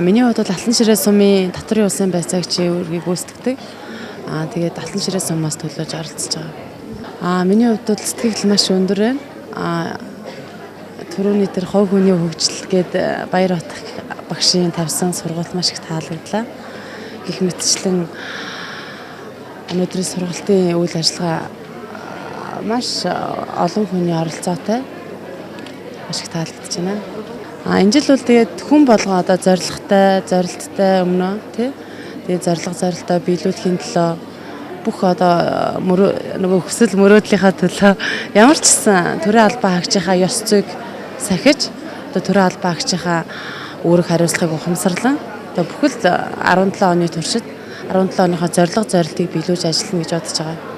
Миний хувьд бол Алтан ширээ сумын дотрын улсын байцаагчийн үүргийг гүйцэтгэдэг. Тэгээд Алтан ширээ сумаас төлөөж оролцож байгаа. Миний хувьд бол сэтгэл маш өндөр байна. Түрүүний тэр хувь хүний хөгжил гээд Баярбат багшийн тавьсан сургалт маш их таалагдлаа. Гэх мэтчлэн өнөөдрийн сургалтын үйл ажиллагаа маш олон хүний оролцоотой маш их таалагдж байна. Энэ жил бол тэгээд хүн болгон одоо зорилготой, зорилттой өмнөө тий. Тэгээд зорилго зорилтоо биелүүлэхийн төлөө бүх одоо нөгөө хүсэл мөрөөдлийнхаа төлөө ямар ч гэсэн төрийн албан хаагчийнхаа ёс зүйг сахиж, одоо төрийн албан хаагчийнхаа үүрэг хариуцлагыг ухамсарлан одоо бүхэл 17 оны туршид 17 оныхоо зорилго зорилтыг биелүүлж ажиллана гэж бодож байгаа.